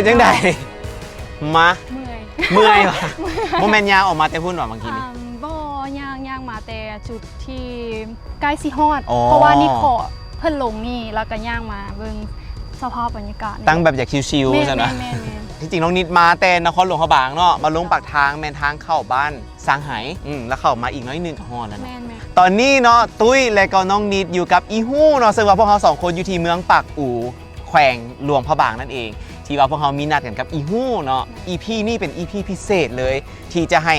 ເປັນຈັ່ງໃດ? ມາ ເມື່ອຍ ເມື່ອຍຫວາ? ບໍ່ແມ່ນຍ່າງອອກມາແຕ່ພຸ້ນຫວາ ບາງທີນີ້? ອາ ບໍ່ ຍ່າງ ຍ່າງມາແຕ່ຈຸດທີ່ໃກ້ຊິຮອດ ອໍ ເພາະວ່ານິດຂໍເພິ່ນລົງນີ້ ແລ້ວກໍຍ່າງມາເບິ່ງສະພາບບັນຍາກາດນີ້ ຕັ້ງແບບຢາກຊິວໆ ຊັ້ນນະ. ແມ່ນໆໆໆ ທີ່ຈິງນ້ອງນິດມາແຕ່ນະຄອນຫຼວງພະບາງເນາະ ມາລົງປາກທາງແມ່ນທາງເຂົ້າບ້ານ ສາງໄຫ ອືມ ແລ້ວເຂົ້າມາອີກໜ້ອຍໜຶ່ງກໍຮອດແລ້ວເນາະ. ແມ່ນໆ ຕອນນີ້ເນາະ ຕຸ້ຍ ແລະກໍນ້ອງນິດຢູ່ກັບອີ່ຫູ້ເນາະ ເຊິ່ງວ່າພວກເຮົາສອງຄົນຢູ່ທີ່ເມືອງປາກອູ ແຂວງຫຼວງພະບາງນັ້ນເອງ ທີ່ວ່າພວກເຮົາມີນັດກັນກັບອີ່ຫູ້ເນາະ. ອີພີນີ້ເປັນອີພີພິເສດເລີຍ ທີ່ຈະໃຫ້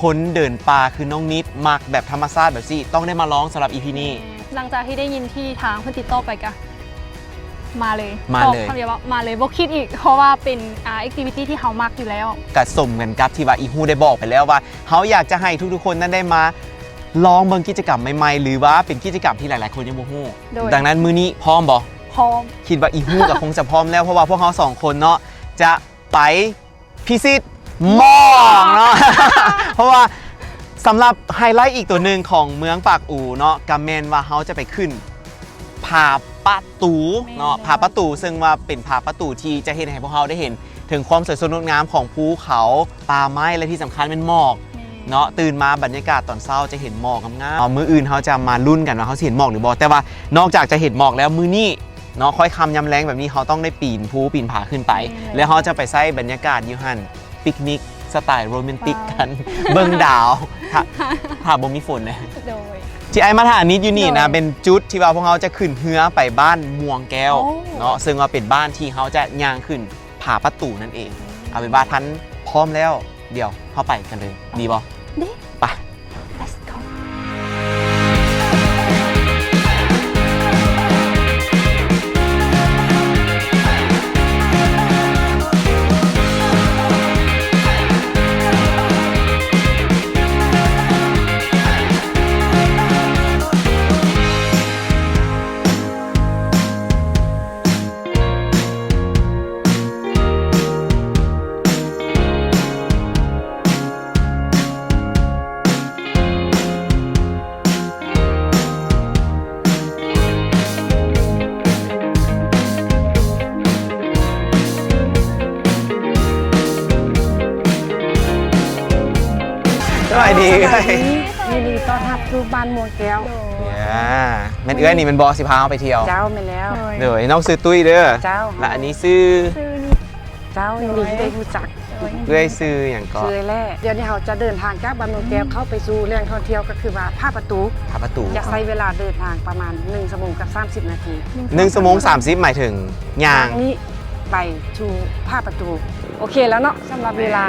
ຄົນເດີນປ່າຄືນ້ອງນິດ ມັກແບບທຳມະຊາດແບບຊີ້ ຕ້ອງໄດ້ມາລອງສຳລັບອີພີນີ້. ແມ່ນ ຫຼັງຈາກທີ່ໄດ້ຍິນທີ່ທາງເພິ່ນຕິດຕໍ່ໄປກະ ມາເລີຍ ມາເລີຍ ຕອບຄຳດຽວວ່າມາເລີຍ ບໍ່ຄິດອີກ ເພາະວ່າເປັນ ອ່າ ແອັກທິວິຕີ້ທີ່ເຮົາມັກຢູ່ແລ້ວ. ກະສົມກັນກັບທີ່ວ່າອີ່ຫູ້ໄດ້ບອກໄປແລ້ວວ່າ ເຮົາຢາກຈະໃຫ້ທຸກໆຄົນນັ້ນໄດ້ມາລອງເບິ່ງກິດຈະກຳໃໝ່ໆ ຫຼືວ່າເປັນກິດຈະກຳທີ່ຫຼາຍໆຄົນຍັງບໍ່ຮູ້. ໂດຍ ດັ່ງນັ້ນມື້ນີ້ພ້ອມບໍ່? ພ້ອມ. ຄິດວ່າອີ່ຫູ້ກໍຄົງຈະພ້ອມແລ້ວ ເພາະວ່າພວກເຮົາສອງຄົນເນາະ ຈະໄປ ພິຊິດໝອກເນາະ ເພາະວ່າສຳລັບໄຮໄລອີກຕົວໜຶ່ງຂອງເມືອງປາກອູເນາະ ກໍແມ່ນວ່າເຮົາຈະໄປຂຶ້ນຜາປະຕູເນາະ ແມ່ນແລ້ວ ຜາປະຕູ ເຊິ່ງວ່າເປັນຜາປະຕູທີ່ຈະເຮັດໃຫ້ພວກເຮົາໄດ້ເຫັນເຖິງຄວາມສວຍສົດງົດງາມຂອງພູເຂົາ ປ່າໄມ້ ແລະທີ່ສຳຄັນແມ່ນໝອກ ແມ່ນ ເນາະ. ຕື່ນມາບັນຍາກາດຕອນເຊົ້າຈະເຫັນໝອກງາມໆ ເນາະ. ມື້ອື່ນເຮົາຈະມາລຸ້ນກັນວ່າເຮົາຊິເຫັນໝອກຫຼືບໍ່ ແຕ່ວ່ານອກຈາກຈະເຫັນໝອກແລ້ວ ມື້ນີ້ ເນາະ ຄ່ອຍຄ່ຳຍາມແລງແບບນີ້ ເຮົາຕ້ອງໄດ້ປີນພູປີນຜາຂຶ້ນໄປ ແມ່ນແລ້ວ ແລ້ວເຮົາຈະໄປໃຊ້ບັນຍາກາດຢູ່ຫັ້ນ ປິກນິກສະໄຕໂຣແມນຕິກກັນ ເບິ່ງດາວ ຖ້າ ຖ້າບໍ່ມີຝົນນະ. ໂດຍ ທີ່ອ້າຍມາຖ່າຍນິດຢູ່ນີ້ນະ ໂດຍ ເປັນຈຸດທີ່ວ່າພວກເຮົາຈະຂຶ້ນເຮືອໄປບ້ານມ່ວງແກ້ວ ໂອ້ ເນາະ ເຊິ່ງວ່າເປັນບ້ານທີ່ເຮົາຈະຍ່າງຂຶ້ນຜາປະຕູນັ້ນເອງ. ເອົາເປັນວ່າທ່ານພ້ອມແລ້ວ ດຽວເຮົາໄປກັນເລີຍ ດີບໍ່? ດີ ໄປ. Let's go. ສະບາຍດີ ສະບາຍດີ ຍິນດີຕ້ອນຮັບສູ່ບ້ານມ່ວງແກ້ວ. ໂດຍ ແມ່ນເອື້ອຍນີ້ແມ່ນບໍ່ ຊິພາເຮົາໄປທ່ຽວ? ເຈົ້າ ແມ່ນແລ້ວ. ໂດຍ ໂດຍ ນ້ອງຊື່ຕຸ້ຍເດີ. ເຈົ້າ ແລະອັນນີ້ຊື່? ຊື່ນິດ. ເຈົ້າ ໂດຍ ຍິນດີໄດ້ຮູ້ຈັກ. ໂດຍ ເອື້ອຍຊື່ຫຍັງເກາະ? ຊື່ແລ. ດຽວນີ້ເຮົາຈະເດີນທາງຈາກບ້ານມ່ວງແກ້ວ ອືມ ເຂົ້າໄປສູ່ແຫຼ່ງທ່ອງທ່ຽວ ກໍຄືວ່າຜາປະຕູ. ຜາປະຕູ ຈະໃຊ້ເວລາເດີນທາງປະມານໜຶ່ງຊົ່ວໂມງກັບສາມສິບນາທີ. ໜຶ່ງຊົ່ວໂມງສາມສິບ ໝາຍເຖິງຍ່າງນີ້ໄປສູ່ຜາປະຕູ. ໂອເຄແລ້ວເນາະ ສຳລັບເວລາ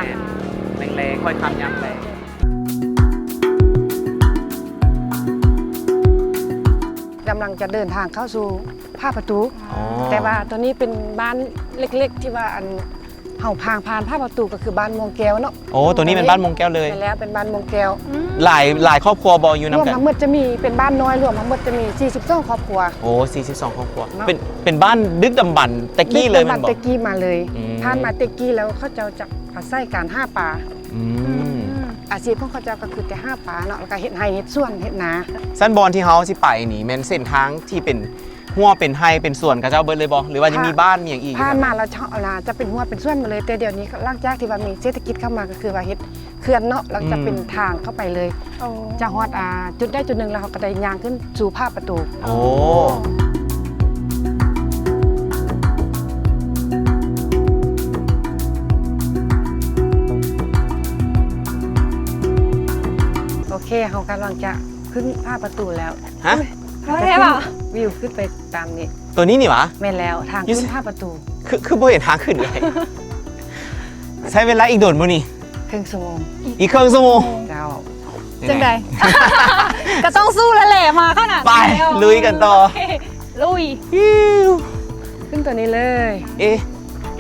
ແລງໆ ຄ່ອຍຄ່ຳຍາມແລງ. ກຳລັງຈະເດີນທາງເຂົ້າສູ່ຜາປະຕູ. ອໍ ແຕ່ວ່າຕົວນີ້ເປັນບ້ານເລັກໆ ທີ່ວ່າອັນ ເຮົາທາງຜ່ານຜາປະຕູກໍຄືບ້ານມ່ວງແກ້ວເນາະ. ໂອ້ ຕົວນີ້ເປັນບ້ານມ່ວງແກ້ວເລີຍ. ແມ່ນແລ້ວ ເປັນບ້ານມ່ວງແກ້ວ. ອືມ ຫຼາຍ ຫຼາຍຄອບຄົວບໍ່ຢູ່ນຳກັນ? ລວມທັງໝົດຈະມີ ເປັນບ້ານນ້ອຍ ລວມທັງໝົດຈະມີສີ່ສິບສອງຄອບຄົວ. ໂອ້ ສີ່ສິບສອງຄອບຄົວເນາະ. ເປັນ ເປັນບ້ານດຶກດຳບັນແຕ່ກີ້ເລີຍແມ່ນບໍ່? ດຶກດຳບັນແຕ່ກີ້ມາເລີຍ. ອືມ ຜ່ານມາແຕ່ກີ້ແລ້ວ ເຂົາເຈົ້າຈະອາໄສການຫາປາ. ອືມ ອືມ ອາຊີບຂອງເຂົາເຈົ້າກໍຄືແຕ່ຫາປາເນາະ ແລ້ວກໍເຮັດໄຮ່ເຮັດສວນເຮັດນາ. ຊັ້ນບ່ອນທີ່ເຮົາຊິໄປນີ້ ແມ່ນເສັ້ນທາງທີ່ເປັນ ຮົ້ວເປັນໄຮ່ເປັນສວນເຂົາເຈົ້າເບິດເລີຍບໍ່ ຫຼືວ່າຍັງມີບ້ານມີຫຍັງອີກ? ຜ່ານມາແລ້ວເຈົ້າ ອາ ຈະເປັນຮົ້ວເປັນສວນໝົດເລີຍ ແຕ່ດຽວນີ້ຫຼັງຈາກທີ່ວ່າມີເສດຖະກິດເຂົ້າມາ ກໍຄືວ່າເຮັດເຂື່ອນເນາະ ແລ້ວຈະເປັນທາງເຂົ້າໄປເລີຍ. ອືມ ໂອ້ ຈະຮອດ ອ່າ ຈຸດໃດຈຸດໜຶ່ງ ແລ້ວເຮົາກໍໄດ້ຍ່າງຂຶ້ນສູ່ຜາປະຕູ. ໂອ້ ໂອເຄ ເຮົາກຳລັງຈະຂຶ້ນຜາປະຕູແລ້ວ. ຮະ? ເຮົາຈະຂຶ້ນ ວິວຂຶ້ນໄປຕາມນີ້. ຕົວນີ້ນີ້ຫວາ? ແມ່ນແລ້ວ ທາງຂຶ້ນຜາປະຕູ. ຄື ຄືບໍ່ເຫັນທາງຂຶ້ນເລີຍ. ໃຊ້ເວລາອີກດົນບໍ່ນີ້? ເຄິ່ງຊົ່ວໂມງ. ອີກເຄິ່ງຊົ່ວໂມງ? ເຈົ້າ. ຈັ່ງໃດ? ກໍຕ້ອງສູ້ແລ້ວແຫຼະ ມາຂະໜາດນີ້ແລ້ວ. ໄປ ລຸຍກັນຕໍ່. ໂອເຄ ລຸຍ. ຂຶ້ນຕົວນີ້ເລີຍ. ເອ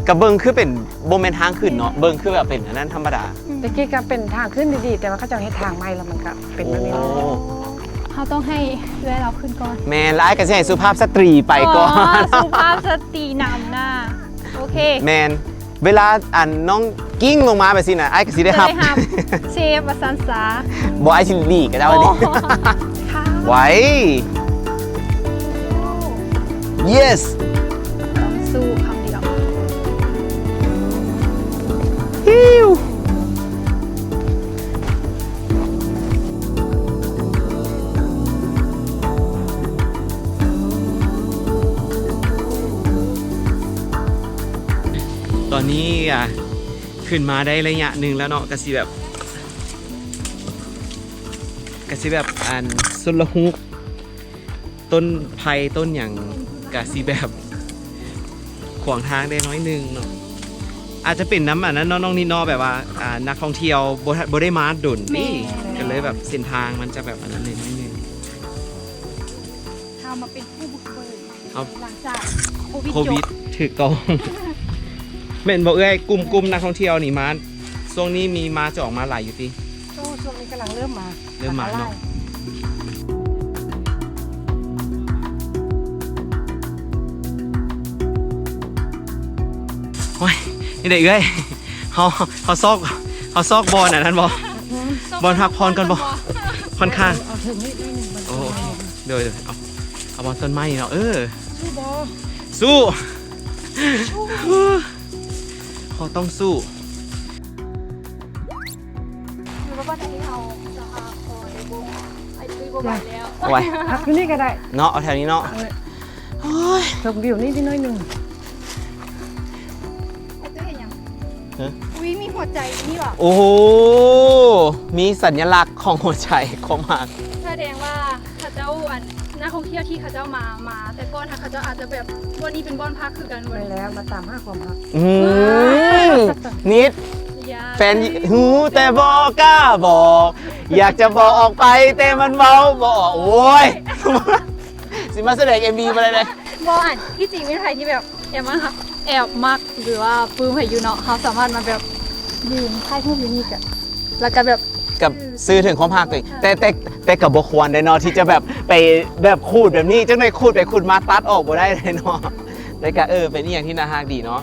ກະເບິ່ງຄືເປັນ ບໍ່ແມ່ນທາງຂຶ້ນເນາະ ເບິ່ງຄືແບບເປັນອັນນັ້ນທຳມະດາ. ອືມ ແຕ່ກີ້ກະເປັນທາງຂຶ້ນດີໆ ແຕ່ວ່າເຂົາເຈົ້າເຮັດທາງໃໝ່ແລ້ວມັນກະເປັນແບບນີ້. ໂອ້ ເຮົາຕ້ອງໃຫ້ເອື້ອຍລາວຂຶ້ນກ່ອນ. ແມ່ນ ແລ້ວອ້າຍກໍຊິໃຫ້ສຸພາບສະຕີໄປກ່ອນ. ອໍ ສຸພາບສະຕີນຳໜ້າ. ໂອເຄ ແມ່ນ ເວລາອັນນ້ອງກິ້ງລົງມາແບບຊີ້ນະ ອ້າຍກໍຊິໄດ້ຮັບ ຈະໄດ້ຮັບ ເຊຟວ່າຊັ້ນຊະ. ບໍ່ ອ້າຍຊິຫຼີກກັບເຈົ້າ. ອໍ ນີ້ ໄຫວ. Yes ສູ້ຄຳດຽວ. ຕອນນີ້ ອ່າ ຂຶ້ນມາໄດ້ໄລຍະໜຶ່ງແລ້ວເນາະ ກະຊິແບບ ກະຊິແບບ ອັນ ຊຸນລະຫຸກ ຕົ້ນໄຜ່ຕົ້ນຫຍັງກະຊິແບບຂວາງທາງໄດ້ໜ້ອຍໜຶ່ງເນາະ. ອາດຈະເປັນນຳອັນນັ້ນເນາະ ນ້ອງນິດເນາະ ແບບວ່າ ອ່າ ນັກທ່ອງທ່ຽວບໍ່ ບໍ່ໄດ້ມາດົນນີ້ ແມ່ນ ກະເລີຍແບບເສັ້ນທາງມັນຈະແບບອັນນັ້ນແດ່ໜ້ອຍໜຶ່ງ. ເຮົາມາເປັນຜູ້ບຸກເບີກໃໝ່ ເອົາ ຫຼັງຈາກໂຄວິດ ໂຄວິດ ຈົບ ຖືກຕ້ອງ. ແມ່ນບໍ່ເອື້ອຍ? ກຸ່ມ ກຸ່ມນັກທ່ອງທ່ຽວນີ້ມາ ຊ່ວງນີ້ມີມາຈອງມາຫຼາຍຢູ່ຕິ? ໂອ້ ຊ່ວງນີ້ກຳລັງເລີ່ມມາ ເລີ່ມມາເນາະ. ໂອ້ຍ ນີ້ເດ້ເອື້ອຍ ເຮົາ ເຮົາຊອກ ເຮົາຊອກບ່ອນອັນນັ້ນບໍ່? ບ່ອນພັກຜ່ອນກ່ອນບໍ່? ຂ້ອນຂ້າງ ເອົາເທິງນີ້ໜ້ອຍໜຶ່ງ ໂອເຄ ໂດຍ ໂດຍ ເອົາ ເອົາບ່ອນຕົ້ນໄມ້ເນາະ ເອີ ສູ້ບໍ່? ສູ້ ສູ້ ເຮົາຕ້ອງສູ້. ໄວ້ ພັກຢູ່ນີ້ກໍໄດ້ເນາະ ເອົາແຖວນີ້ເນາະ. ໂອ້ຍ ຊົມວິວນີ້ໜ້ອຍໜຶ່ງ. ໄອ້ຕຸ້ຍເຫັນຫຍັງ? ຮະ? ອຸ້ຍ ມີຫົວໃຈຢູ່ນີ້ຫວາ? ໂອ້ໂຫ ມີສັນຍະລັກຂອງຫົວໃຈ ຄວາມຮັກ. ສະແດງວ່າເຂົາເຈົ້າ ອັນ ນັກທ່ອງທ່ຽວທີ່ເຂົາເຈົ້າມາ ມາແຕ່ກ່ອນຫັ້ນ ເຂົາເຈົ້າອາດຈະແບບ ບ່ອນນີ້ເປັນບ່ອນພັກຄືກັນ. ແມ່ນແລ້ວ ມາຕາມຫາຄວາມຮັກ. ອືມ ນິດ ແຟນຮູ້ແຕ່ບໍ່ກ້າບອກ ຢາກຈະບອກອອກໄປແຕ່ມັນເວົ້າບໍ່ອອກ. ໂອ້ຍ ຊິມາສະແດງເອັມວີບໍ່ໄດ້ເລີຍ. ບໍ່ ອັນ ທີ່ຈິງມີໃຜທີ່ແບບ ແອບມັກ ແອບມັກ ຫຼືວ່າປຶ້ມໃຜຢູ່ເນາະ ເຮົາສາມາດມາແບບຢືນຖ່າຍຮູບຢູ່ນີ້ກະ ແລ້ວກະແບບ ກັບສື່ເຖິງຄວາມຮັກຕົວເອງ. ແຕ່ ແຕ່ ແຕ່ກະບໍ່ຄວນໄດ້ເນາະ ທີ່ຈະແບບໄປແບບຂູດແບບນີ້ ຈັກໜ້ອຍຂູດໄປຂູດມາຕັດອອກບໍ່ໄດ້ເລີຍເນາະ. ແຕ່ກະ ເອີ ເປັນອີ່ຫຍັງທີ່ໜ້າຮັກດີເນາະ.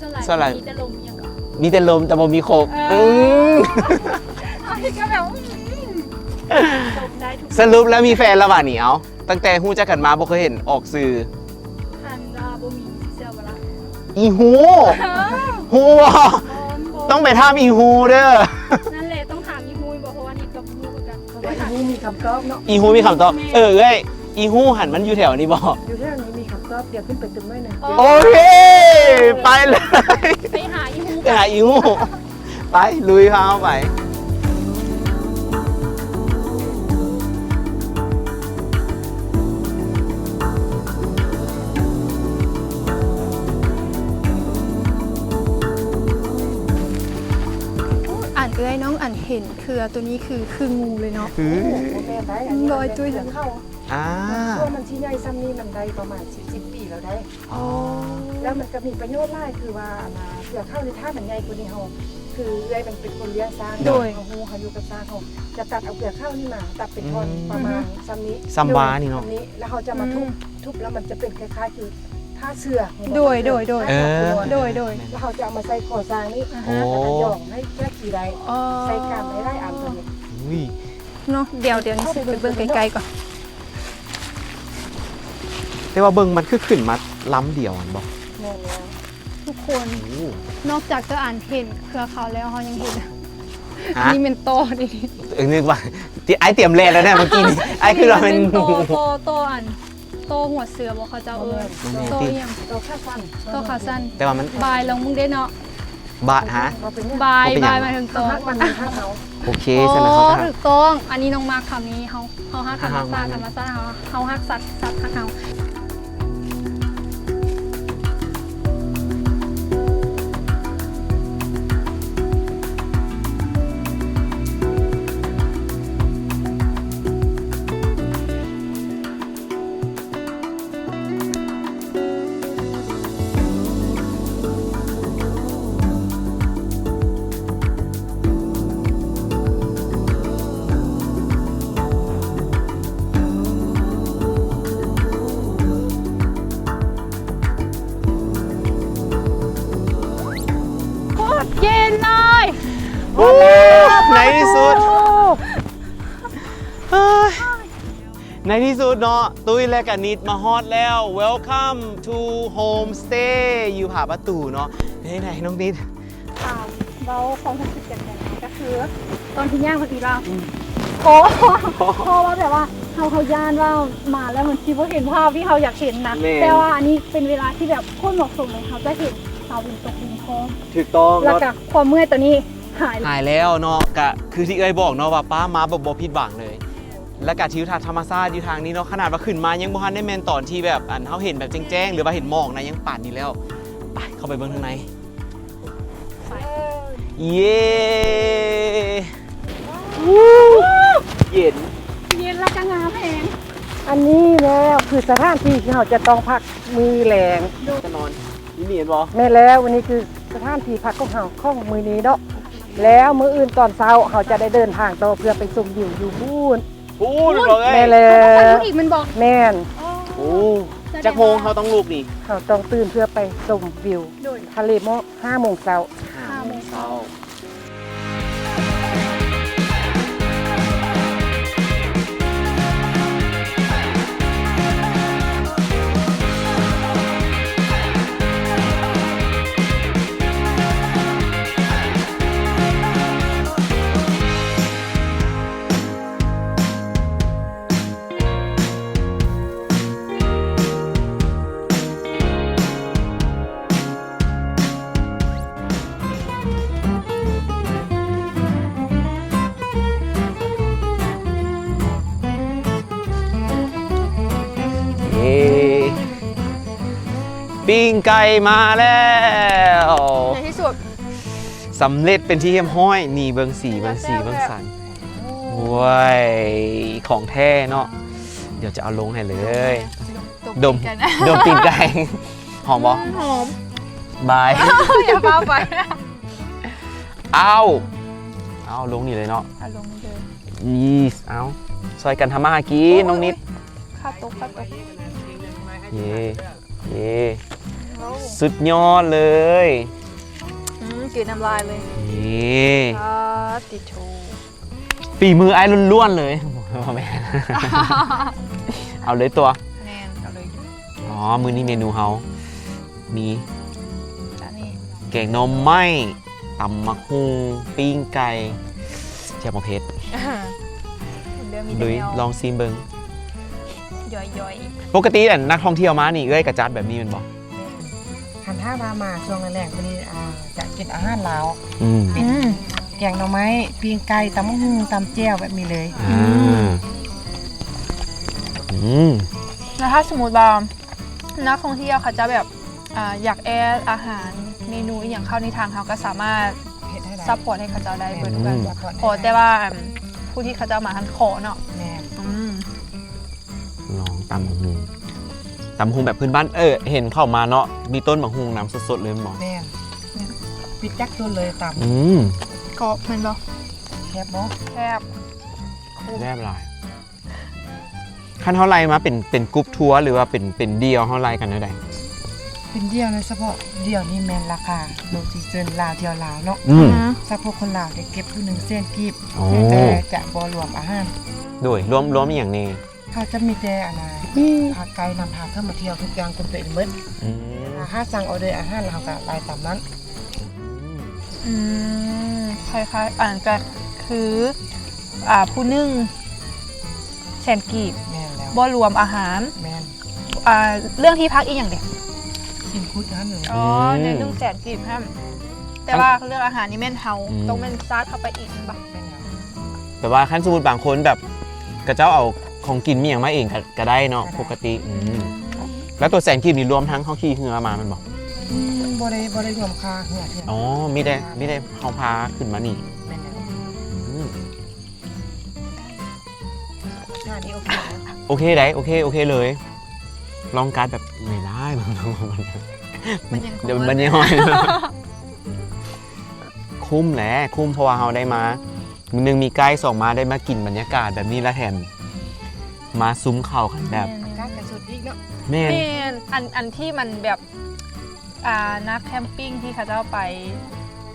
ສ່ວນຫຼາຍ ສ່ວນຫຼາຍມີແຕ່ລົມ ມີແຕ່ລົມ ແຕ່ບໍ່ມີຄົບ. ເອີ ອືມ ເຮົາເຮັດກະແບບ ອືມ ຊົມໄດ້ທຸກ ສະຫຼຸບແລ້ວມີແຟນແລ້ວຫວານີ້? ເອົາ ຕັ້ງແຕ່ຮູ້ຈັກກັນມາບໍ່ເຄີຍເຫັນອອກສື່. ຄັນວ່າບໍ່ມີຊິເຊື່ອບໍ່ລະ? ອີ່ຫູ ເອີ ຫູບໍ່? ຕ້ອງໄປຖາມອີ່ຫູເດີ. ນັ້ນແຫຼະ ຕ້ອງຖາມອີ່ຫູບໍ່ ເພາະວ່ານິດກະບໍ່ຮູ້ຄືກັນ. ເພາະວ່າອີ່ຫູມີຄຳຕອບເນາະ. ອີ່ຫູມີຄຳຕອບ. ແມ່ນ ເອີ ເອື້ອຍ ອີ່ຫູຫັ້ນມັນຢູ່ແຖວນີ້ບໍ່? ຢູ່ແຖວນີ້ມີຄຳຕອບ ດຽວຂຶ້ນໄປຕຶກໜ້ອຍໜຶ່ງ. ໂອເຄ ໄປເລີຍ ໄປຫາອີ່ຫູ ໄປຫາອີ່ຫູ. ໄປ ລຸຍ ພາເຮົາໄປ. ອັນເອື້ອຍນ້ອງອັນເຫັນເຄືອໂຕນີ້ຄື ຄືງູເລີຍເນາະ. ຄື ບໍ່ແມ່ນໄດ໋ ອັນນີ້ມັນເປັນເຄືອເຂົາ. ອ່າ ເຄືອມັນຊິໃຫຍ່ຊ່ຳນີ້ ມັນໄດ້ປະມານສິບ ສິບປີແລ້ວໄດ໋. ອໍ ແລ້ວມັນກະມີປະໂຫຍດຫຼາຍ ຄືວ່າ ອັນນ່າ ເຄືອເຂົານີ້ ຖ້າມັນໃຫຍ່ກວ່ານີ້ ເຮົາ ຄືເອື້ອຍມັນເປັນຄົນລ້ຽງຊ້າງເນາະ ໂດຍ ເຮົາຮູ້ ເຮົາຢູ່ກັບຊ້າງ ເຮົາຈະຕັດເອົາເຄືອເຂົານີ້ມາ ຕັດເປັນທ່ອນ ອືມ ປະມານ ອືຮຶ ຊ່ຳນີ້ ຊ່ຳວານີ້ເນາະ ຊ່ຳນີ້ ແລ້ວເຮົາຈະມາທຸບ ອືມ ທຸບແລ້ວມັນຈະເປັນຄ້າຍໆຄືຜ້າເຊື່ອ ໂດຍ ໂດຍ ໂດຍ ເອີ ໂດຍ ໂດຍ ແລ້ວເຮົາຈະເອົາມາໃສ່ຄໍຊ້າງນີ້ ອືຮຶ ແລ້ວກະຢອງໃຫ້ແຄບຊິໄດ້ ອໍ ໃສ່ການໄດ້ຫຼາຍອັນຕົວນີ້. ອຸ້ຍ ເນາະ ດຽວ ດຽວນີ້ຊິໄປເບິ່ງໃກ້ໆກ່ອນ. ແຕ່ວ່າເບິ່ງມັນຄືຂຶ້ນມາລຳດຽວຫັ້ນບໍ່? ແມ່ນແລ້ວ ທຸກຄົນ. ໂອ້ ນອກຈາກຈະອັນເຫັນເຄືອເຂົາແລ້ວ ເຮົາຍັງເຫັນ ຮະ? ອັນນີ້ແມ່ນຕໍ່ເດ້. ເອີ ນຶກວ່າ ອ້າຍຕຽມແລ່ນແລ້ວນະ ເມື່ອກີ້ນີ້ ອ້າຍຄິດວ່າແມ່ນ ແມ່ນຕໍ່ ຕໍ່ ຕໍ່ອັນ ຕໍ່ຫົວເສືອບໍ່ ເຂົາເຈົ້າເອີ້ນ ບໍ່ແມ່ນ ຕໍ່ອີ່ຫຍັງ? ຕໍ່ຂາສັ້ນ ຕໍ່ຂາສັ້ນ ແຕ່ວ່າມັນ ບາຍລອງເບິ່ງເດ້ເນາະ. ບາດຫາ ບາຍ ບໍ່ເປັນຫຍັງ ບາຍໝາຍເຖິງຕອນ ເຮົາຮັກມັນ ເຮົາຮັກເຮົາ. ໂອເຄ ອໍ ຊັ້ນນະ ເຮົາກໍຮັກ ຖືກຕ້ອງ ອັນນີ້ນ້ອງມັກຄຳນີ້ ເຮົາ ເຮົາຮັກທຳມະຊາດ ທຳມະຊາດເຮົາ ເຮົາຮັກສັດ ສັດຮັກເຮົາ. ໂຄດເຢັນເລີຍ. ໂອ້ ໃນທີ່ສຸດ ເຮີ້ຍ ໃນທີ່ສຸດເນາະ ຕຸ້ຍ ແລະ ກະນິດມາຮອດແລ້ວ. Welcome to homestay ຢູ່ຜາປະຕູເນາະ. ເປັນຈັ່ງໃດນ້ອງນິດ? ອ່າ ເວົ້າຄວາມຮູ້ສຶກຈັ່ງໃດ ກໍຄືຕອນທີ່ຍ່າງມາທີ່ລາວ ອືມ ເພາະ ເພາະວ່າແບບວ່າເຮົາ ເຮົາຢ້ານວ່າມາແລ້ວມັນຊິບໍ່ເຫັນພາບທີ່ເຮົາຢາກເຫັນນະ ແມ່ນ ແຕ່ວ່າອັນນີ້ເປັນເວລາທີ່ແບບໂຄດເໝາະສົມເລີຍ ເຮົາຈະເຫັນຊາວບິນຕົກດິນພ້ອມ ຖືກຕ້ອງ ແລ້ວກໍຄວາມເມື່ອຍຕອນນີ້ຫາຍ ຫາຍແລ້ວເນາະ ກະຄືທີ່ເອື້ອຍບອກເນາະວ່າປ້າມາແບບບໍ່ຜິດຫວັງເລີຍ ແລ້ວກະທິວທັດທຳມະຊາດຢູ່ທາງນີ້ເນາະ ຂະໜາດວ່າຂຶ້ນມາຍັງບໍ່ທັນໄດ້ແມ່ນຕອນທີ່ແບບ ອັນ ເຮົາເຫັນແບບແຈ້ງໆ ຫຼືວ່າເຫັນໝອກນະ ຍັງປານນີ້ແລ້ວ ໄປ ເຂົ້າໄປເບິ່ງທາງໃນ. ເຢ້ ເຢັນ ເຢັນແລ້ວກໍງາມແຮງ. ອັນນີ້ແລ້ວຄືສະຖານທີ່ທີ່ເຮົາຈະຕ້ອງພັກມື້ແລງ ຈະນອນຢູ່ນີ້ແມ່ນບໍ່? ແມ່ນແລ້ວ ອັນນີ້ຄືສະຖານທີ່ພັກຂອງເຮົາຂອງມື້ນີ້ເນາະ ແລ້ວມື້ອື່ນຕອນເຊົ້າເຮົາຈະໄດ້ເດີນທາງຕໍ່ເພື່ອໄປຊົມວິວຢູ່ພຸ້ນ. ພຸ້ນ ພຸ້ນບໍ່ເອີຍ? ແມ່ນແລ້ວ ຕ້ອງໄປພຸ້ນອີກແມ່ນບໍ່? ແມ່ນ. ໂອ້ ໂອ້ ແສດງວ່າ ຈັກໂມງເຮົາຕ້ອງລຸກນີ້? ເຮົາຕ້ອງຕື່ນເພື່ອໄປຊົມວິວ ໂດຍ ທະເລໝອກ ຫ້າໂມງເຊົ້າ. ຫ້າໂມງເຊົ້າ. ເຢ້ ປີ້ງໄກ່ມາແລ້ວ ໃນທີ່ສຸດ ສຳເລັດເປັນທີ່ຮຽບຮ້ອຍ. ນີ້ເບິ່ງສີ ເບິ່ງສີ ເບິ່ງສັນ. ໂອ້ຍ ຂອງແທ້ເນາະ. ດຽວຈະເອົາລົງໃຫ້ເລີຍ. ດົມ ດົມຕີນໄກ່. ຫອມບໍ່? ອືມ ຫອມ. ບາຍ ຢ່າພາໄປ. ອ້າວ ເອົາລົງນີ້ເລີຍເນາະ. ເອົາລົງນີ້ເລີຍ. ອີສ ເອົາ ຊ່ອຍກັນທຳມາຫາກິນ ໂອ້ຍ ນ້ອງນິດ. ຂາຕົກ ຂາຕົກ. ເຢ້ ເຢ້ ໂອ້ ສຸດຍອດເລີຍ. ອືມ ກືນນ້ຳລາຍເລີຍ. ເຢ້ ປາຕິໂທ ຝີມືອ້າຍລ້ວນໆເລີຍ. ບໍ່ແມ່ນ ເອົາເລີຍຕົວະ. ແມ່ນ ເອົາເລີຍ. ອໍ ມື້ນີ້ເມນູເຮົາມີ ອັນນີ້ ແກງໜໍ່ໄມ້ ຕຳໝາກຫຸ່ງ ປີ້ງໄກ່ ແຈ່ວໝາກເຜັດ. ເລີ່ມມີແຕ່ແນວ ລຸຍ ລອງຊີມເບິ່ງ. ຍ່ອຍໆ. ປົກກະຕິ ອັນ ນັກທ່ອງທ່ຽວມານີ້ ເອື້ອຍກະຈັດແບບນີ້ແມ່ນບໍ່? ຄັນຖ້າວ່າມາຊ່ວງແລງໆ ມື້ນີ້ ອ່າ ຈະກິນອາຫານລາວ. ອືມ ເປັນ ອືມ ແກງໜໍ່ໄມ້ ປີ້ງໄກ່ ຕຳໝາກຫຸ່ງ ຕຳແຈ່ວ ແບບນີ້ເລີຍ. ອ່າ ອືມ ອືມ ແລ້ວຖ້າສົມມຸດວ່າ ນັກທ່ອງທ່ຽວເຂົາເຈົ້າແບບ ອ່າ ຢາກແອດອາຫານເມນູອີ່ຫຍັງເຂົ້າໃນທາງ ເຮົາກໍສາມາດ ເຮັດໃຫ້ໄດ້ ຊັບພອດໃຫ້ເຂົາເຈົ້າໄດ້ເບິດ. ອືມ ເພາະແຕ່ວ່າ ອັນ ຜູ້ທີ່ເຂົາເຈົ້າມາຫັ້ນຂໍເນາະ. ແມ່ນ. ອືມ ລອງຕຳບັກຫຸ່ງ ຕຳບັກຫຸ່ງແບບພື້ນບ້ານ. ເອີ ເຫັນເຂົາມາເນາະ ມີຕົ້ນບັກຫຸ່ງນຳສົດໆເລີຍແມ່ນບໍ່? ແມ່ນ ປິດຈັກຕົ້ນເລີຍຕຳ. ອືມ ກອບແມ່ນບໍ່? ແຊບບໍ່? ແຊບ ແຊບຫຼາຍ. ຄັນເຮົາໄລ່ມາເປັນ ເປັນກຸ່ມທົວ ຫຼືວ່າເປັນ ເປັນດ່ຽວ ເຮົາໄລ່ກັນແນວໃດ? ເປັນດ່ຽວນະ ສະເພາະດ່ຽວນີ້ແມ່ນລາຄາໂລຊີເຊີນລາວ ທ່ຽວລາວເນາະ. ອືມ ສະເພາະຄົນລາວໄດ້ເກັບຜູ້ໜຶ່ງແສນກີບ. ໂອ້ ແຕ່ຈະບໍ່ລວມອາຫານ. ໂດຍ ລວມ ລວມອີ່ຫຍັງແດ່? ເຂົາຈະມີແຕ່ອັນນ່າ ອືມ ພາໄກນຳພາເຂົ້າມາທ່ຽວ ທຸກຢ່າງເຕັມເຕັມໝົດ. ອືມ ຖ້າສັ່ງອອເດີອາຫານແລ້ວ ເຮົາກໍໄລ່ຕາມນັ້ນ. ອືມ ອືມ ຄ້າຍໆ ອັນນັ້ນກໍຄື ອ່າ ຜູ້ໜຶ່ງແສນກີບ. ແມ່ນແລ້ວ ບໍ່ລວມອາຫານ. ແມ່ນ. ອ່າ ເລື່ອງທີ່ພັກອີ່ຫຍັງເດ? ກິນຄຸດຫັ້ນເລີຍ. ອໍ ອືມ ໜຶ່ງແສນກີບຫັ້ນ ແຕ່ວ່າເລື່ອງອາຫານນີ້ແມ່ນເຮົາ ອືມ ຕ້ອງແມ່ນຊາດເຂົ້າໄປອີກແມ່ນບໍ່? ແມ່ນແລ້ວ. ແບບວ່າຄັນສົມມຸດບາງຄົນແບບ ເຂົາເຈົ້າເອົາຂອງກິນມີຫຍັງມາເອງກໍ ກໍໄດ້ເນາະ ກໍໄດ້ ປົກກະຕິ. ອືມ ອືມ ແລ້ວຕົວແສນກີບນີ້ລວມທັງເຮົາຂີ່ເຮືອມາແມ່ນບໍ່? ອືມ ບໍ່ໄດ້ ບໍ່ໄດ້ລວມຄ່າເຮືອເທື່ອ. ອໍ ມີແຕ່ ມີແຕ່ເຮົາພາຂຶ້ນມານີ້. ແມ່ນແລ້ວ. ອືມ ທ່ານີ້ໂອເຄນະ? ໂອເຄໄດ໋ ໂອເຄ ໂອເຄເລີຍ. ລອງການແບບຫຼາຍໆ ມັນຍັງ ດຽວມັນຍັງຮ້ອນ. ຄຸ້ມແຫຼະ ຄຸ້ມ ເພາະວ່າເຮົາໄດ້ມາ ໜຶ່ງມີໄກ ສອງມາໄດ້ມາກິນບັນຍາກາດແບບນີ້ ແລະແຖມມາຊຸມເຂົ້າກັນແບບ ແມ່ນ ອາກາດກໍສົດອີກເນາະ. ແມ່ນ ແມ່ນ. ອັນ ອັນທີ່ມັນແບບ ອ່າ ນັກແຄມປິງທີ່ເຂົາເຈົ້າໄປ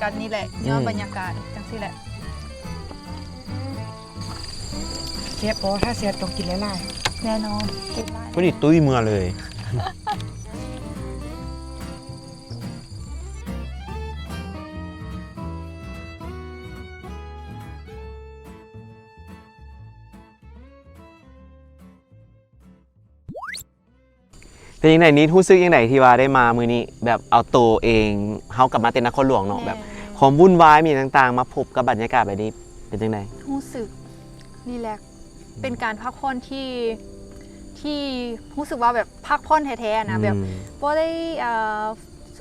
ກັນນີ້ແຫຼະ ອືມ ຍ້ອນບັນຍາກາດຈັ່ງຊີ້ແຫຼະ. ແຊບບໍ່? ຖ້າແຊບຕ້ອງກິນຫຼາຍໆ. ແນ່ນອນ ກິນຫຼາຍ ພໍດີຕຸ້ຍເມືອເລີຍ. ເປັນຈັ່ງໃດນິດ ຮູ້ສຶກຈັ່ງໃດທີ່ວ່າໄດ້ມາມື້ນີ້ ແບບເອົາໂຕເອງ ເຮົາກັບມາແຕ່ນະຄອນຫຼວງເນາະ ແມ່ນ ແບບຄວາມວຸ່ນວາຍມີຫຍັງຕ່າງໆ ມາພົບກັບບັນຍາກາດແບບນີ້ ເປັນຈັ່ງໃດ? ຮູ້ສຶກຣີແລັກ ເປັນການພັກຜ່ອນທີ່ ທີ່ຮູ້ສຶກວ່າແບບພັກຜ່ອນແທ້ໆນະ ອືມ ແບບບໍ່ໄດ້ ອ່າ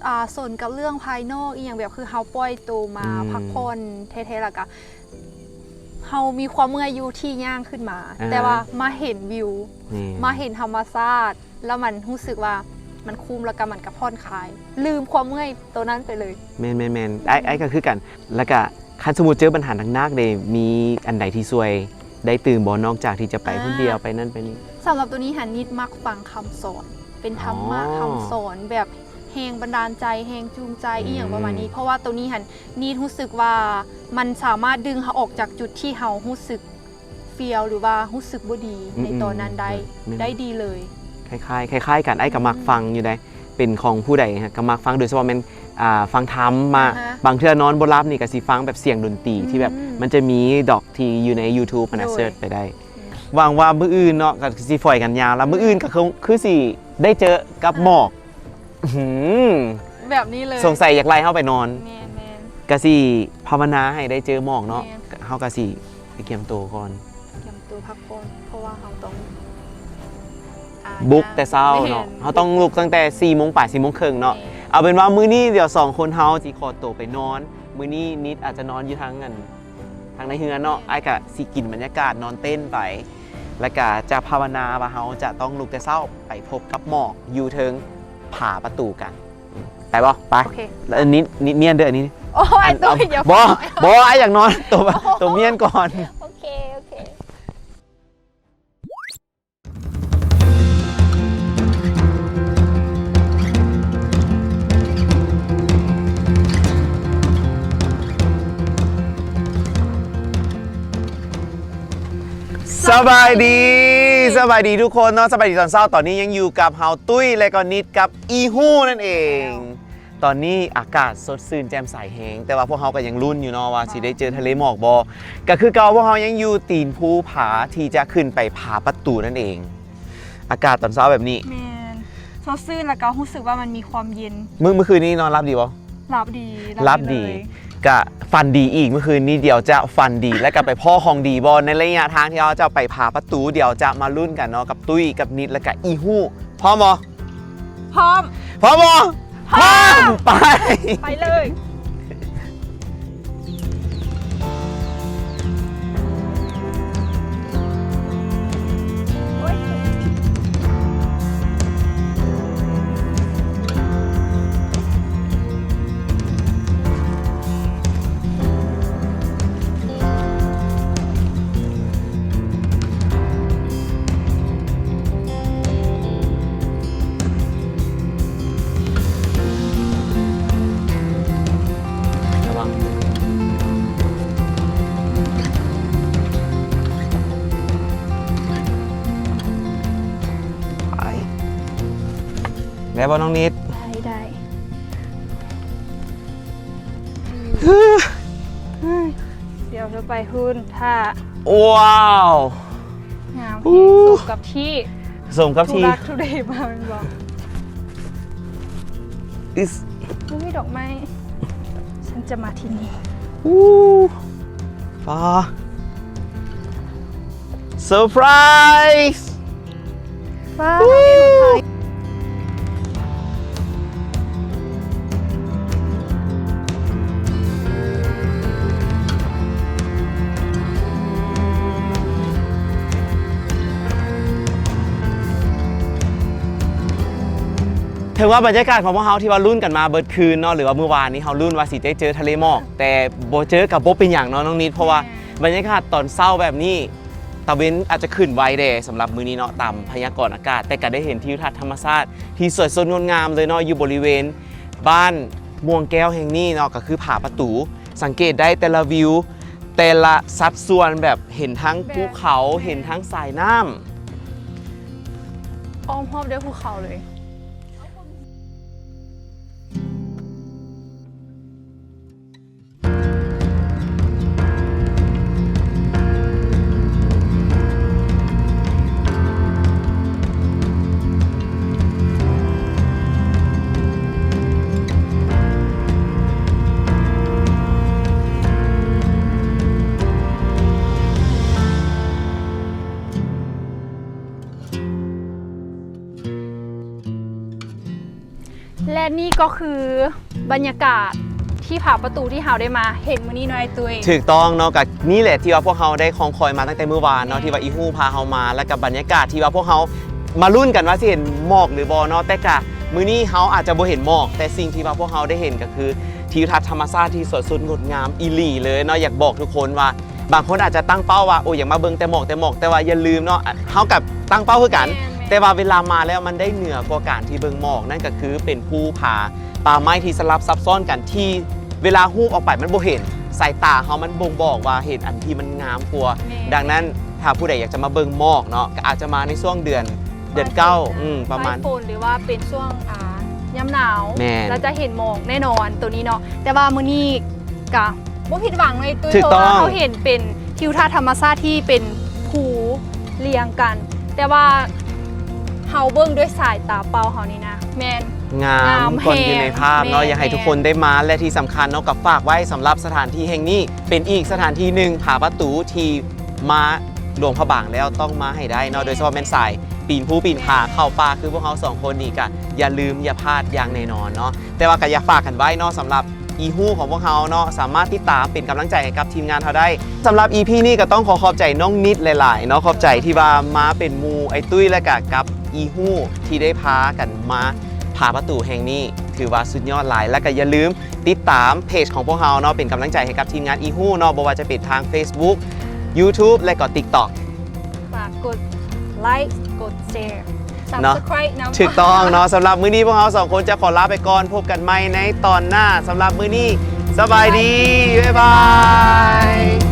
ອ່າ ສົນກັບເລື່ອງພາຍນອກອີ່ຫຍັງ ແບບຄືເຮົາປ່ອຍໂຕມາ ອືມ ພັກຜ່ອນແທ້ໆ ແລ້ວກະເຮົາມີຄວາມເມື່ອຍຢູ່ທີ່ຍ່າງຂຶ້ນມາ ອ່າ ແຕ່ວ່າມາເຫັນວິວ ແມ່ນ ມາເຫັນທຳມະຊາດ ແລ້ວມັນຮູ້ສຶກວ່າມັນຄຸ້ມ ແລ້ວກະມັນກະຜ່ອນຄາຍ ລືມຄວາມເມື່ອຍໂຕນັ້ນໄປເລີຍ. ແມ່ນໆໆ ອືມ ອ້າຍ ອ້າຍກະຄືກັນ ແລ້ວກະ ຄັນສົມມຸດເຈີບັນຫາໜັກໆເດ ມີອັນໃດທີ່ຊ່ວຍໄດ້ຕື່ມບໍ່ ນອກຈາກທີ່ຈະໄປ ອ່າ ຄົນດຽວ ໄປນັ້ນໄປນີ້? ສຳລັບໂຕນີ້ຫັ້ນ ນິດມັກຟັງຄຳສອນ ເປັນທຳມະ ອໍ ຄຳສອນແບບແຮງບັນດານໃຈ ແຮງຈູງໃຈ ອືມ ອີ່ຫຍັງປະມານນີ້ ເພາະວ່າໂຕນີ້ຫັ້ນ ນິດຮູ້ສຶກວ່າມັນສາມາດດຶງເຮົາອອກຈາກຈຸດທີ່ເຮົາຮູ້ສຶກ feel ຫຼືວ່າຮູ້ສຶກບໍ່ດີ ອືມ ໃນຕອນນັ້ນໄດ້ ແມ່ນ ໄດ້ດີເລີຍ. ຄ້າຍໆ ຄ້າຍໆກັນ ອ້າຍກະມັກ ອືມ ຟັງຢູ່ໃດ ເປັນຂອງຜູ້ໃດ ກະມັກຟັງ ໂດຍສະເພາະແມ່ນ ອ່າ ຟັງທຳມາ ອ່າຮະ ບາງເທື່ອນອນບໍ່ຫຼັບນີ້ກະຊິຟັງແບບສຽງດົນຕີ ອືມ ທີ່ແບບມັນຈະມີດອກທີ່ຢູ່ໃນ YouTube ຫັ້ນນະ ໂດຍ ເສີດໄປໄດ້ ອືມ ຫວັງວ່າມື້ອື່ນເນາະ ກະຊິຝອຍກັນຍາວ ແລ້ວມື້ອື່ນກະຄື ຄືຊິໄດ້ເຈີກັບ ອ່າ ໝອກ ອື ແບບນີ້ເລີຍ ສົງໄສຢາກໄລ່ເຮົາໄປນອນ ແມ່ນໆ ກະຊິພາວະນາໃຫ້ໄດ້ເຈີໝອກເນາະ ແມ່ນ ເຮົາກະຊິໄປກຽມໂຕກ່ອນ ກຽມໂຕພັກຜ່ອນ ເພາະວ່າເຮົາຕ້ອງ ອ່າ ບຸກແຕ່ເຊົ້າເນາະ ແມ່ນ ເຮົາຕ້ອງລຸກຕັ້ງແຕ່ສີ່ໂມງປາຍ ສີ່ໂມງເຄິ່ງເນາະ ແມ່ນ ເອົາເປັນວ່າມື້ນີ້ດຽວສອງຄົນເຮົາຊິຂໍໂຕໄປນອນ ມື້ນີ້ນິດອາດຈະນອນຢູ່ທາງອັນ ທາງໃນເຮືອນເນາະ ແມ່ນ ອ້າຍກະຊິກິນບັນຍາກາດນອນເຕັ້ນໄປ ແລ້ວກະຈະພາວະນາວ່າເຮົາຈະຕ້ອງລຸກແຕ່ເຊົ້າໄປພົບກັບໝອກຢູ່ເທິງຜາປະຕູກັນ ໄປບໍ່? ໄປ ໂອເຄ ແລ້ວອັນນີ້ ນີ້ ນີ້ອັນເດີ ອັນນີ້ ໂອ້ຍ ອັນ ໂຕ ເອົາ ດຽວ ບໍ່ ບໍ່ ອ້າຍຢາກນອນ ໂຕ ໂອ້ໂຫ ໂຕມ້ຽນກ່ອນ ໂອເຄ ໂອເຄ. ສະບາຍດີ ສະບາຍດີທຸກຄົນເນາະ ສະບາຍດີຕອນເຊົ້າ ຕອນນີ້ຍັງຢູ່ກັບເຮົາຕຸ້ຍ ແລະກໍນິດກັບອີ່ຫູ້ນັ້ນເອງ ຕອນນີ້ອາກາດສົດຊື່ນແຈ່ມໃສແຮງ ແຕ່ວ່າພວກເຮົາກໍຍັງລຸ້ນຢູ່ເນາະວ່າຊິໄດ້ເຈີທະເລໝອກບໍ່ ກໍຄືເກົ່າ ພວກເຮົາຍັງຢູ່ຕີນພູຜາທີ່ຈະຂຶ້ນໄປຜາປະຕູນັ້ນເອງ ອາກາດຕອນເຊົ້າແບບນີ້ ແມ່ນ ສົດຊື່ນ ແລ້ວກໍຮູ້ສຶກວ່າມັນມີຄວາມເຢັນ ມື້ ມື້ຄືນນີ້ນອນຫຼັບດີບໍ່? ຫຼັບດີ ຫຼັບດີ ຫຼັບດີເລີຍ ກະຝັນດີອີກ ມື້ຄືນນີ້ດຽວຈະຝັນດີ ແລ້ວກະໄປພໍ້ຂອງດີບໍ່ ໃນໄລຍະທາງທີ່ເຮົາຈະໄປຜາປະຕູ ດຽວຈະມາລຸ້ນກັນເນາະ ກັບຕຸ້ຍ ກັບນິດ ແລ້ວກະອີ່ຫູ້ ພ້ອມບໍ່? ພ້ອມ ພ້ອມບໍ່? ພ້ອມ ພ້ອມ ໄປ ໄປເລີຍ ໂອ້ຍ ໄປ ໄດ້ບໍ່ນ້ອງນິດ? ໄດ້ ໄດ້. ດຽວເຮົາໄປຮຸ້ນຖ້າ ວ້າວ ງາມແຮງ ສົມກັບທີ່ ສົມກັບທີ່ ທຸລັກທຸເລມາແມ່ນບໍ່? ອິດ ບໍ່ມີດອກໄມ້ ສັນຈະມາທີ່ນີ້ ອູ້ ຟ້າ ເຊີໄພຣສ໌ ວ້າວ ເຖິງວ່າບັນຍາກາດຂອງພວກເຮົາທີ່ວ່າລຸ້ນກັນມາເບິດຄືນເນາະ ຫຼືວ່າມື້ວານນີ້ເຮົາລຸ້ນວ່າຊິໄດ້ເຈີທະເລໝອກ ແຕ່ບໍ່ເຈີກໍບໍ່ເປັນຫຍັງເນາະນ້ອງນິດ ເພາະວ່າ ແມ່ນ ບັນຍາກາດຕອນເຊົ້າແບບນີ້ ຕາເວັນອາດຈະຂຶ້ນໄວແດ່ສຳລັບມື້ນີ້ເນາະ ຕາມພະຍາກອນອາກາດ ແຕ່ກໍໄດ້ເຫັນທິວທັດທຳມະຊາດທີ່ສວຍສົດງົດງາມເລີຍເນາະ ຢູ່ບໍລິເວນບ້ານມ່ວງແກ້ວແຫ່ງນີ້ເນາະ ກໍຄືຜາປະຕູ ສັງເກດໄດ້ແຕ່ລະວິວ ແຕ່ລະສັດສ່ວນແບບເຫັນທັງພູເຂົາ ເຫັນທັງສາຍນ້ຳ ອ້ອມຮອບດ້ວຍພູເຂົາເລີຍ. ເ ແລະນີ້ກໍຄືບັນຍາກາດທີ່ຜາປະຕູທີ່ເຮົາໄດ້ມາເຫັນມື້ນີ້ເນາະອ້າຍຕຸ້ຍ. ຖືກຕ້ອງເນາະ ກະນີ້ແຫຼະທີ່ວ່າພວກເຮົາໄດ້ຄອງຄອຍມາຕັ້ງແຕ່ມື້ວານເນາະ ແມ່ນ ທີ່ວ່າອີ່ຮູ້ພາເຮົາມາ ແລ້ວກະບັນຍາກາດທີ່ວ່າພວກເຮົາມາລຸ້ນກັນວ່າຊິເຫັນໝອກຫຼືບໍ່ເນາະ. ແຕ່ກະມື້ນີ້ເຮົາອາດຈະບໍ່ເຫັນໝອກ ແຕ່ສິ່ງທີ່ວ່າພວກເຮົາໄດ້ເຫັນກະຄືທິວທັດທຳມະຊາດທີ່ສວຍສົດງົດງາມອີ່ຫຼີເລີຍເນາະ. ຢາກບອກທຸກຄົນວ່າ ບາງຄົນອາດຈະຕັ້ງເປົ້າວ່າ ໂອ້ ຢາກມາເບິ່ງແຕ່ໝອກ ແຕ່ໝອກ ແຕ່ວ່າຢ່າລືມເນາະ ເຮົາກະຕັ້ງເປົ້າຄືກັນ ແມ່ນໆ ແຕ່ວ່າເວລາມາແລ້ວມັນໄດ້ເໜືອກວ່າການທີ່ເບິ່ງໝອກ ນັ້ນກະຄືເປັນພູຜາປ່າໄມ້ທີ່ສະຫຼັບຊັບຊ້ອນກັນ ທີ່ເວລາຮູບອອກໄປມັນບໍ່ເຫັນ ສາຍຕາເຮົາມັນບົ່ງບອກວ່າເຫັນອັນທີ່ມັນງາມກວ່າ. ແມ່ນ ດັ່ງນັ້ນ ຖ້າຜູ້ໃດຢາກຈະມາເບິ່ງໝອກເນາະ ກະອາດຈະມາໃນຊ່ວງເດືອນ ເດືອນເກົ້າ ປາຍຝົນ ອືມ ປະມານ ປາຍຝົນ ຫຼືວ່າເປັນຊ່ວງ ອ່າ ຍາມໜາວ ແມ່ນ ແລ້ວຈະເຫັນໝອກແນ່ນອນໂຕນີ້ເນາະ. ແຕ່ວ່າມື້ນີ້ກະບໍ່ຜິດຫວັງເລີຍຕຸ້ຍ ຖືກຕ້ອງ ເພາະວ່າເຮົາເຫັນເປັນທິວທັດທຳມະຊາດທີ່ເປັນພູລຽງກັນ ແຕ່ວ່າເຮົາເບິ່ງດ້ວຍສາຍຕາເປົ່າເຮົານີ້ນະ ແມ່ນ ງາມ ງາມ ກ່ອນຢູ່ໃນພາບເນາະ ແມ່ນ ຢາກໃຫ້ທຸກຄົນໄດ້ມາ ແລະທີ່ສຳຄັນເນາະ ກະຝາກໄວ້ສຳລັບສະຖານທີ່ແຫ່ງນີ້ ເປັນອີກສະຖານທີ່ໜຶ່ງ ຜາປະຕູທີ່ ມາຫຼວງພະບາງແລ້ວຕ້ອງມາໃຫ້ໄດ້ເນາະ ແມ່ນ ໂດຍສະເພາະແມ່ນສາຍປີນພູປີນຜາ ແມ່ນ ເຂົ້າປ່າ ຄືພວກເຮົາສອງຄົນນີ້ກະຢ່າລືມຢ່າພາດຢ່າງແນ່ນອນເນາະ. ແຕ່ວ່າກະຢາກຝາກກັນໄວ້ເນາະ ສຳລັບອີ່ຮູ້ຂອງພວກເຮົາເນາະ ສາມາດຕິດຕາມເປັນກຳລັງໃຈໃຫ້ກັບທີມງານເຮົາໄດ້. ສຳລັບອີພີນີ້ກະຕ້ອງຂໍຂອບໃຈນ້ອງນິດຫຼາຍໆເນາະ ຂອບໃຈທີ່ວ່າມາເປັນໝູ່ອ້າຍຕຸ້ຍ ແລະກະກັບອີ່ຮູ້ທີ່ໄດ້ພາກັນມາຜາປະຕູແຫ່ງນີ້ ຖືວ່າສຸດຍອດຫຼາຍ ແລະກະຢ່າລືມ ຕິດຕາມເພຈຂອງພວກເຮົາເນາະ ເປັນກຳລັງໃຈໃຫ້ກັບທີມງານອີ່ຮູ້ເນາະ ບໍ່ວ່າຈະເປັນທາງ Facebook YouTube ແລະກໍ TikTok. ຝາກກົດໄລ ກົດແຊ ເນາະ Subscribe ນຳ ຖືກຕ້ອງເນາະ. ສຳລັບມື້ນີ້ພວກເຮົາສອງຄົນຈະຂໍລາໄປກ່ອນ ພົບກັນໃໝ່ໃນຕອນໜ້າ. ສຳລັບມື້ນີ້ ສະບາຍດີ ສະບາຍດີ ບາຍບາຍ.